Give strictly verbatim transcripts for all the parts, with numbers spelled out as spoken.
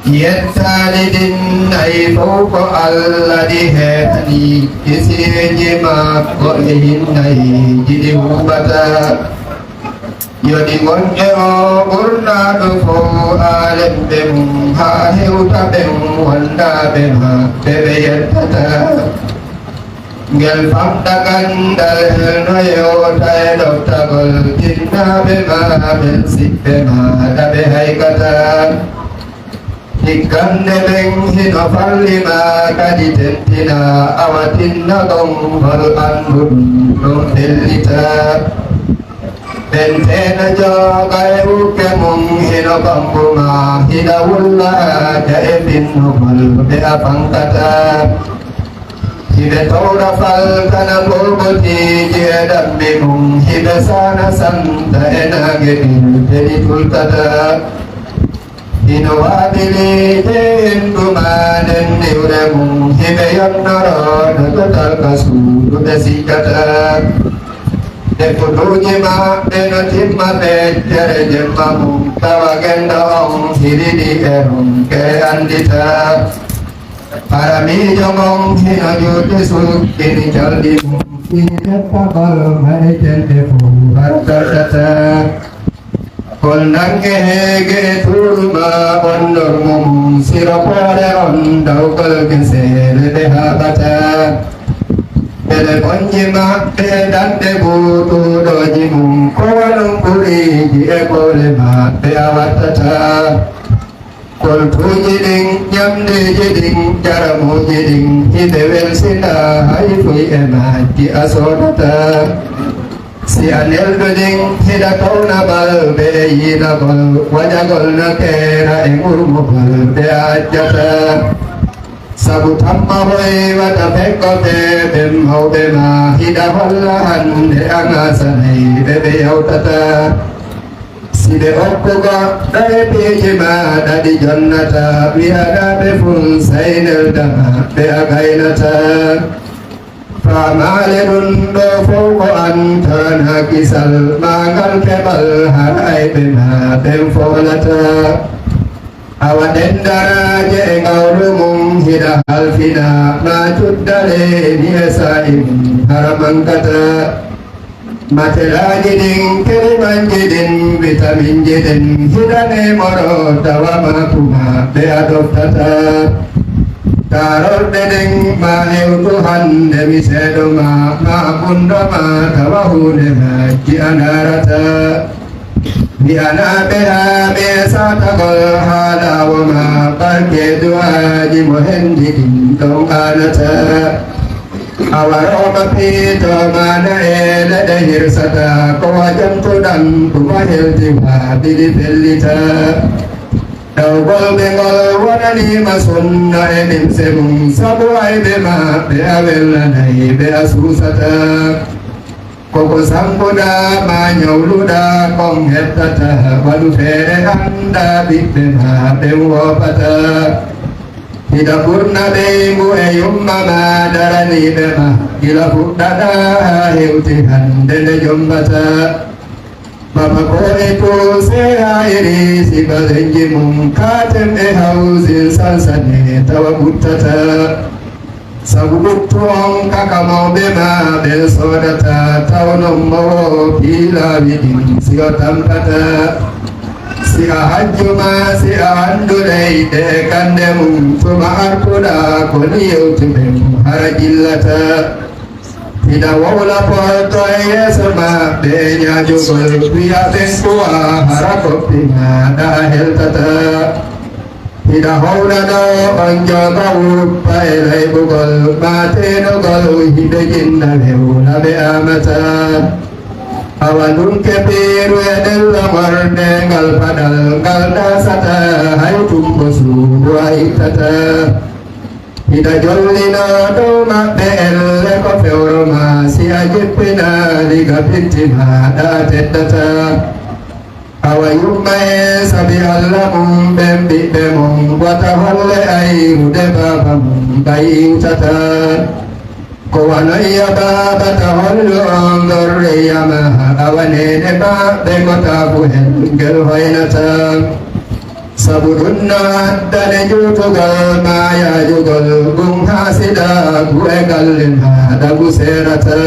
Yettaali ɗin nayi fow ko Alla ɗi heetani, kisiiji makko e hinnayeeji ɗi huuɓata. Yo ɗi ngon e oo ɓurnaaɗo fow aalemɓe mum, haa hewta ɓen wondaaɓe maɓɓe ɓe yettata. Ngel famɗa ganndal helno yewta e ɗoftagol, tinnaaɓe maa ɓen siɓɓe maaɗa ɓe haykata. Hikkande ɓen hino farli maa kadi tentina, awa tinna gonngol anndu ɗum ɗon fellita. Ɓen teena jooga e ukke mum hino bambu maa, hiɗa wulla aaja e finnugol ɓe a fankata. Hiɓe towra faltana ɓorɓotiiji e ɗammi mum, hiɓe saana santa e naange ɗin ɓe ɗi tultata. Hino waabili je hendu maa nden niwre mum, hiɓe yonnoroono dotal ka suudu ɓe sikkata. Nde fuduuji maɓɓe no timma feccere jemma mum, tawa gendo on hiridi e ronkere andita. Haramiijo mon hino juuti sukkini calɗi mum, fini teppagol ma e cenɗe fow har dartata. Kol nange heege e tuuru ma on normu mum, siro poore on dawgol geseele ɓe haaɓata. Bele bonji maɓɓe e danɗe buutuɗooji mum, ko wanon ɓuriiji e koole maɓɓe a wattata. Koltuuji ɗin, ɲamndeeji ɗin, jaramuuji ɗin, hiɓe welsina hay fuy e majji a soodata. Si a neldu ɗin, hiɗa towna balɓe e yiilagol, waɲagol no keera e ŋurmugol ɓe a accata. Sabu tamma hoy wata fekko ɓe ɓen mawɓe ma, hiɗa holla hannde a ŋaasanay ɓe ɓe yawtata. Si ɓe okku goɗɗo e piiji maaɗa ɗi jonnata, wi'anaa ɓe fun say nelda maɓɓe a gaynata. Faamaale ɗun ɗoo fow ko an taranaa kisal, maa ngal keɓal hara ayɓe maa ɓen foolata. Awa ɗen daraaje e ngawlu mun hiɗa halfina, maa cuddalee ni e saa'i mun hara mankata. Matelaaji ɗin, kelimanji ɗin, witaminji ɗin, hiɗa neemoroo tawa maa tuma ɓe a ɗoftata. Taarorɗe ɗen maa hewtu hannde mi seeɗo maa, maa bunɗo maa tawa huunde majji a ndaarata. Wi'anaa ɓe haa ɓe saatagol haa laawo maa, barke du'aaji mo hendi ɗin ɗon aanata. Awa rooɓa piito maana e leɗe hirsata, ko wajantuɗan ɗuma helti waaɓiɗi fellita. Ɗawgol ɓe ngol wonaniima sunna e nimse mum, sabu ayɓe maɓɓe a welnanay ɓe a suusata. Koko sampuɗaa maa ɲawluɗaa kon hettata, waɗu feere anndaa ɓiɓɓe maa ɓen woopata. Hiɗa ɓurna ɓeyngu e yumma maa daraniiɓe ma, gila fuɗɗaɗaa haa hewti hannde nde jommbata. Bamako e Toose haa e Riisi balenji mum, Kaatem e Hawsin sansane tawa ɓuttata. Sabu ɓuttu on kaka mawɓe maa ɓen soodata, tawnon mo woo fii laawi ɗin si o tampata. Si a hajju maa si a anndu leyɗe e kannde mum, tuma artuɗaa ko ni yewtuɓe mo hara jillata. Hiɗa wowla porto e yeeso maɓɓe e ɲaajugol, wi'a ɓen kuwaa hara koppi maaɗa a heltata. Hiɗa howla ɗoo on jooga wuppa e layɓugol, maa teenugol hiɓe jinna wewla ɓe aamata. Awa ndunke piiru e ɗella ŋorde ngal paɗal, ngal ɗaasata hay tumbo suudu a ittata. Hiɗa jollinoo dow maɓɓe elle ko fewro maa, si a jippinaali ga pitti maaɗa a teddata. Awa yumma e sabi Alla mum ɓen ɓiɓɓe mum, wata holle ayrude baaba mum ɓay iwtata. Ko wanoya baaba ta hollu on dorreya ma, awa neene maɓɓe ko taabu hen ngel hoynata. Sabu ɗun no addane juutugol maa yaajugol, gun haasidaaku e galli maa ɗagu seerata.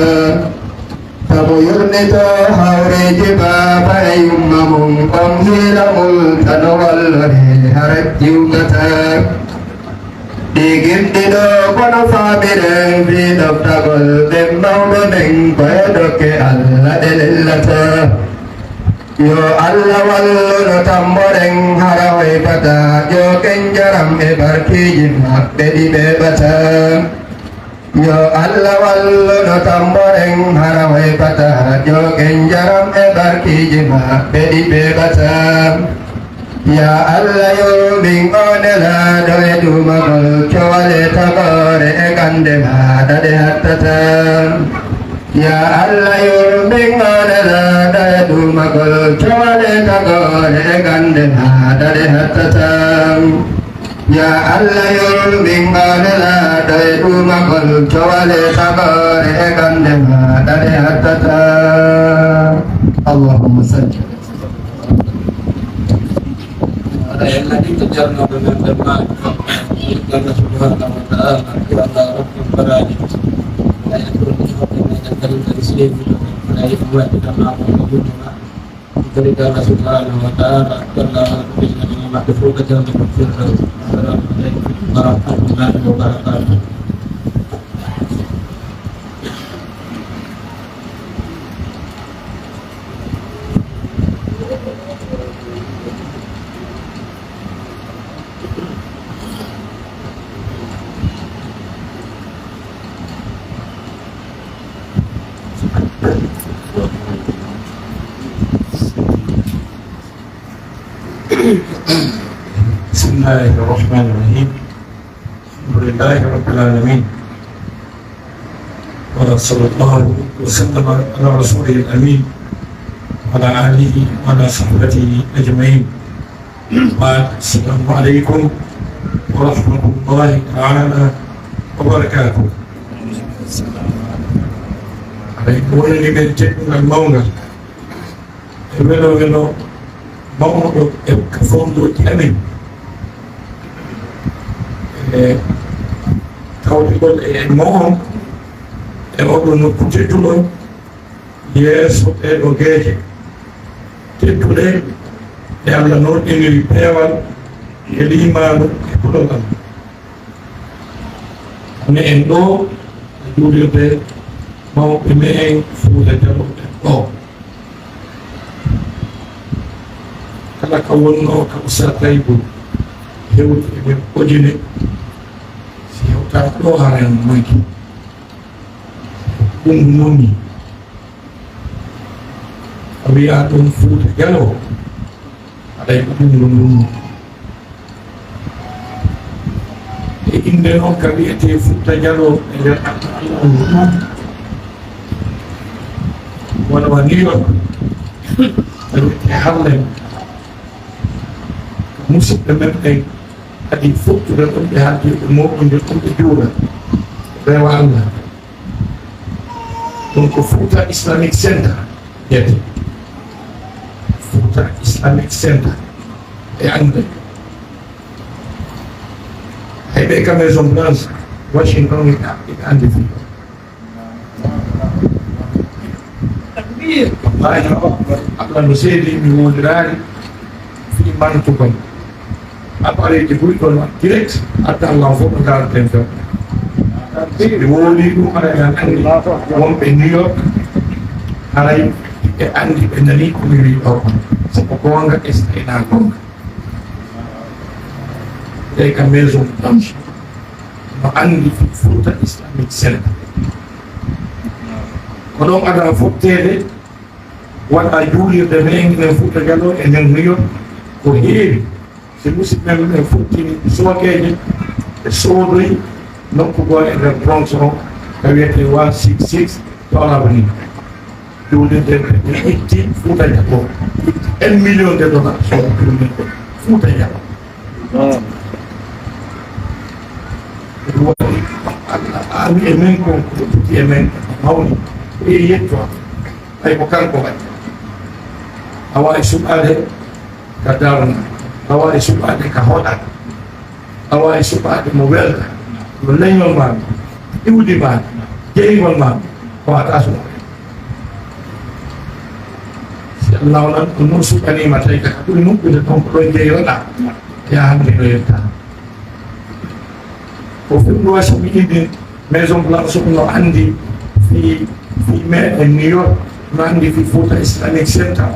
Sabu yurnitoo hawreeji baaba e yumma mun, on hiila mun tano wallore hara jiwgata. Ɗi gimɗi ɗoo kono faamiren fii ɗoftagol ɓen mawɓe men ko e dokke Alla ɗe lillata. Yo Alla wallu no tamboren hara hoy fata jooken jaram e barkiiji maɓɓe ɗi ɓeeɓata. Yo Alla wallu no tamboren hara hoy fata jooken jaram e barkiiji maɓɓe ɗi ɓeeɓata. Yaa Alla yurmin oo nelaaɗo e duumagol cowale tagoore e gannde maaɗa ɗe hattata. Yaa Alla yurmin oo nelaaɗo e duumagol cowale tagoore e gannde maaɗa ɗe hattata. Yaa Alla yurmin oo nelaaɗo e duumagol cowale tagoore e gannde maaɗa ɗe hattata. Allahumma salli. Aɗa en ladinta jarnooɓe men ɓe maaki. Allah subhanahu wa ta'ala, yo Allah rokku en baraaji. Aɗa en ɗon e hoɓɓe meɗen kadi kadi seeɗi ɗo. Aɗa en waɗi tan ma ko ɗo yumma. Kadi Allah subhanahu wa ta'ala, Allah rokku en maɓɓe fof ko jannde ko firdaws. Assalamu aleykum wa rahmatullahi wa barakatuh. بسم الله الرحمن الرحيم. الحمد لله رب العالمين. وصلى الله وسلم على رسوله الأمين وعلى آله وعلى صحبه أجمعين. Wa salaamu aleykum wa rahmatullahi ta'ala wa barakaatuh. Aɗa wonani men teddungal mawngal e welo welo mawɗo e ka fondooji amen. E tawtugol e mo on e oɗo nokku tedduɗo. Yeeso ɗee ɗoo geeje tedduɗe ɗe Allah noddiniri peewal e liimaanu e kulol Allah. Me'en ɗoo e juulirde mawɓe me'en Fuuta Jaloo ɓen ɗoo. Kala ka wonnoo ka Ustaz Taybu hewti e ɓen ujune, si hewtaama ɗoo haray no manki. Ɗun woni a wi'a ɗun Fuuta Jaloo, haray ko ɗun woni ɗun. E innde non ka wi'etee Fuuta Jaloo e nder aduna Alla on ɗun, wano wa New York, ka wi'etee Harlem, ka musiɓɓe men ɓen adi fottude ɗon ɓe haaldi ɓe moɗondir ɗon ɓe juula rewa Alla. Ɗum ko Fuuta Islamic Center wiyete. Fuuta Islamic Center. E annde. Hay ɓe ka Maison Blanche, Washington, ɓe anndi fii. Takbir. Wallahi, Allah no seedi mi wondiraari fii mantugol. Appareil ji buy ɗon direct, adda Allah fof no ndaareten ɗon. Mi wooli ɗum, haray an anndi wonɓe New York, haray ɓe anndi, ɓe nani ko mi wi'i ɗoo kon. Sabu goonga e so tawii naa goonga. Ɓe ka Maison Blanche no anndi Fuuta Islamic Center. Ko ɗon ada fotteede waɗa juulirde me'en enen Fuuta Jaloo e nder New York ko heewi. Si musiɓɓe men ɓen fottini sookeeje, ɓe soodoyi nokku goo e nder Bronx on ka wiyetee one six six Third Avenue. Juulirde nden ɓe itti Fuuta Jaloo, itti un million de dollars sooda juulirde Fuuta Jaloo. Ɗum waɗi Allah aami e men kon ko foti e men mawni e yetto. Hay ko kanko waɗi. A waawi suɓaade ka darna. A waawi suɓaade ka hoɗa. A waawi suɓaade mo welta. No leñol maa, iwdi maa, jeyngol maa, ko a taas mo. Si Allah lan ko non suɓaniima tawi ka ɓuri moƴƴude ton ko ɗon jeyroɗaa. Yaa hannde no yettaa. Ko firnduwa so mi inni Maison Blanche no anndi fii, fii meɗen New York, no anndi fii Fouta Islamic Center.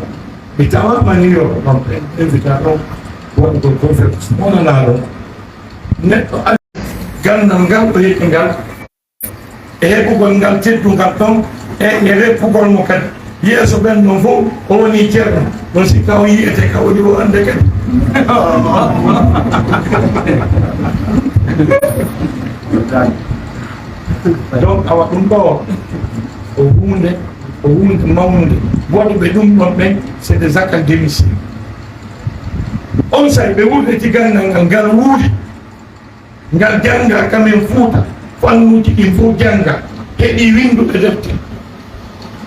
Mi tawaama New York, ɗon ɓe invita ɗon waɗugol conférence. Mo nanaa ɗon. Neɗɗo ari ganndal ngal o heɓi ngal, e heɓugol ngal teddungal ɗon, e, e reppugol mo kadi. Yeeso ɓen ɗon fof, o woni ceerno. No sikka o yi'ete ka woni o annde kadi. Donc, awa ɗum ɗo, o huunde, o huunde mawnde. Waɗuɓe ɗum ɗon ɓen, c'est des académiciens. On say ɓe wuurriti ganndal ngal, ngal wuuri. Ngal jannga ka men Fuuta, fannuuji ɗin fof jannga, heɓi winnduɓe defte.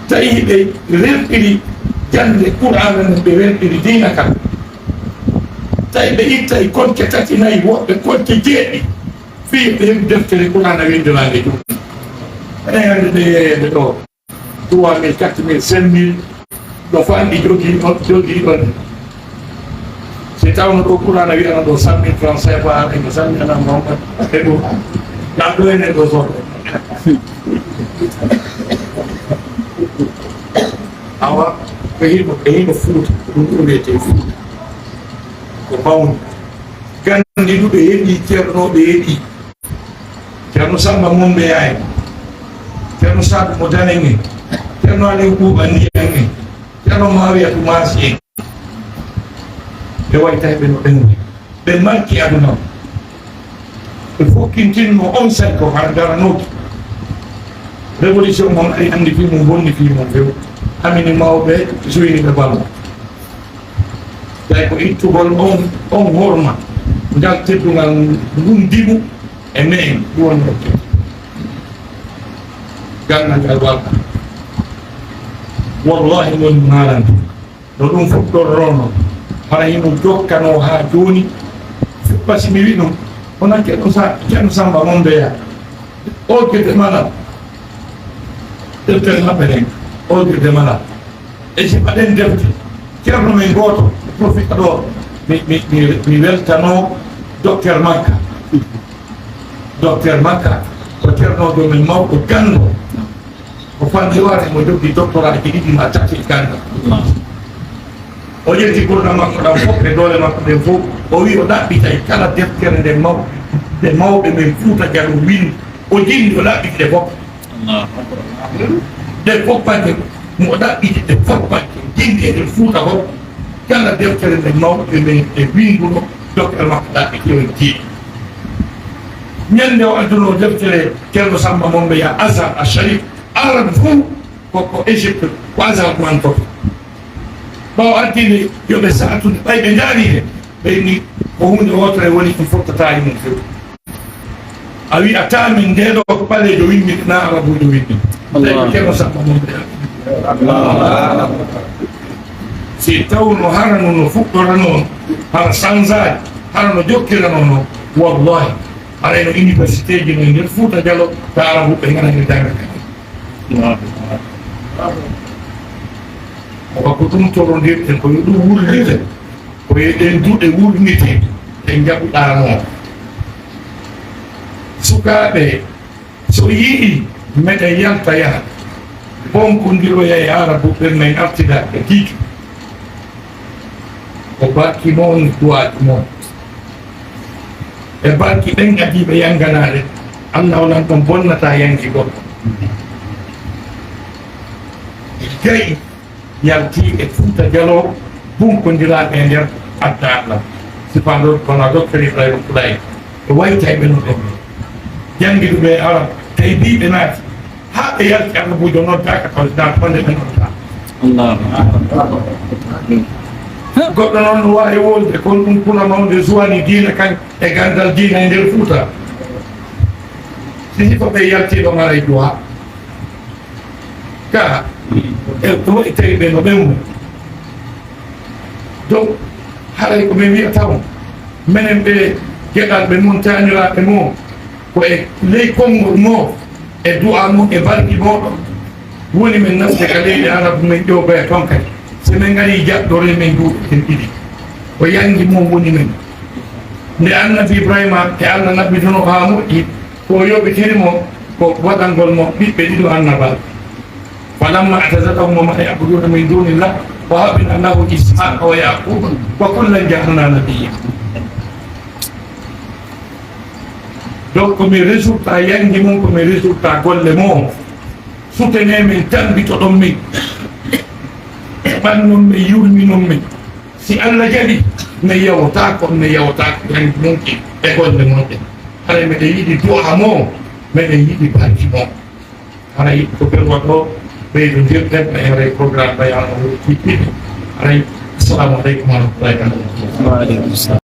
Tawi ɓe rerɗiri jannde Qur'aana nden, ɓe rerɗiri diina kan. Tawi ɓe ittay konce tati, nayi, woɓɓe konce jeeɗiɗi, fii ɓe heɓi deftere Qur'aana winndiraande juuɗe. Enen hannde ɓe yeeyeede ɗo. Trois mille, quatre mille, cinq mille, no fanɗi jogii ɗon, jogii ɗon. Si tawno ɗo Qur'aana wi'ano ɗo cent mille francs C F A, e no cent mille ana Muhammad, e ɗum. Ɗan ɗo enen ɗo soɗo. Awa, ko hino, ko hino Fuuta, ɗum ɗo wiyetee Fuuta. Ko mawni. Gandi ɗuɓe heɓi, ceernooɓe heɓi. Ceerno Samba Mombeya en, Ceerno Saadu mo Danen en, Ceerno Aliw Buuba Ndiyan en, Ceerno Maawiyatu Maasi en. Ɓe waytay ɓe no ɓen woni. Ɓe marki aduna on. Ɓe fokkintinno on saa'i ko hara daranooki. Révolution on ari anndi fii mum, bonni fii mum few. Amini mawɓe, suyni ɓe ballo. Tawi ko ittugol on, on horma, ngal teddungal, ngun dimu e me'en, ɗum woni ɗon. Gannal ngal walaa. Wallahi, woni maalantu. No ɗum fof ɗorrono, hara himo jokkanoo haa jooni. Fuɗɗa si mi wi'i ɗum, kono Ceerno Sa-, Ceerno Samba Mombeya, o gete mala. Deftere maɓɓe ɗen, o gete mala. E si mbaɗen defte, ceerno men gooto, profita ɗo, mi, mi, mi, mi weltanoo Docteur Makka. Docteur Makka ko ceernoojo men mawɗo ganndo. Ko fanni hoore mo jogii doctorat ji ɗiɗi maa tati e ganndo. O ƴetti gurdam makko ɗam fof e doole makko ɗen fof. O wi'i o ɗaɓɓitay kala deftere nde maw-, nde mawɓe men Fuuta Jaloo winndi. O jinni o ɗaɓɓiti ɗe fof. Allahu akbar. Ɗe fof bannge mo ɗaɓɓiti, ɗe fof bannge jinni e nder Fuuta fof. Kala deftere nde mawɓe men e winnduno, docteur makko ɗaɓɓiti on jiiɗi. Ñande o addunoo deftere Ceerno Samba Mombeya Azhar Al Sharif, Arab fof ko, ko Égypte, ko Azhar man fof. Ɓaawo ardiinde yo ɓe saatude, ɓay ɓe ndaari nde, ɓe inni ko huunde wootere woni, ɗum fottataa e mum few. A wi'ataa min ndee ɗoo ko ɓaleejo winndi, naa arabuujo winndi. Tawi ko Ceerno Samba Mombeya. Si tawno hara no, no fuɗɗoranoo, hara sanzaade, hara no jokkiranoo non, wallahi, haray no universitéeji no e nder Fuuta Jaloo, ta arabuɓe ngara nde jannga kadi. Ko ɗum torondirten, ko yo ɗum wurnite. Ko e ɗen duɗe wurnitee ɗe njaɓuɗaa non. Sukaaɓe, so yi'ii meɗen yalta yaha bonkondiroya e Arabuɓe men artida e kiitu, ko barki mon, duwaaji mon. E barki ɓen adiiɓe yannganaade, Allah onon ɗon bonnataa yanngi goɗɗo. Gayi yaltii e Fuuta Jaloo, bunkondiraaɓe e nder adda Allah. Sifaa ɗo kono Docteur Ibrahima Koulay, e waytayɓe no ɗon. Janngiduɓe e Arab, tawi biiɓe naati, haa ɓe yalti Arabuujo noddaaka, taw si naati wonde ɓe noddaa. Allahu akbar. Goɗɗo noon no waawi wolde, kono ɗum kula mawnde suwani diina kan e ganndal diina e nder Fuuta. Si hifo ɓe yaltii ɗo mara e duwaa. Ka, e, ɗum waɗi tawi ɓe no ɓe mum. Donc, Haray ko mi wi'ata on, menen ɓe geɗalɓe mon, taaniraaɓe mon, ko e ley konngol mon, e du'aa mon, e barki mon woni men naɓude ka leyɗe Arabu, men ƴoogoya ton kadi. Si men ngarii jaɓɗoree men juuɗe ɗen ɗiɗi. Ko yanngi mon woni men. Nde Annabi Ibraahiima e Alla naɓɓituno haa moƴƴi, ko o yoɓitiri mo ko waɗangol mo ɓiɓɓe ɗiɗo annabaaɓe. فلما اعتزلهم وما يعبدون من دون الله وهبنا له إسحاق ويعقوب وكلا جعلنا نبيا. Donc, ko mi résultat yanngi mon, ko mi résultat golle mon. Soutenez men, tambitoɗon men. Ɓannon men, yurminon men. Si Alla jaɓi, mi yawotaako, mi yawotaako yanngi mon ki e golle mon ɗen. Haray meɗen yiɗi du'aa mon, meɗen yiɗi barki mon. Haray ko ɓen waɗo ɓeydo ndirɗen e haray programme ɓay ano tiɗɗiɗi. Haray, assalamu aleykum wa rahmatullahi wa barakatuh. Wa aleykum salam.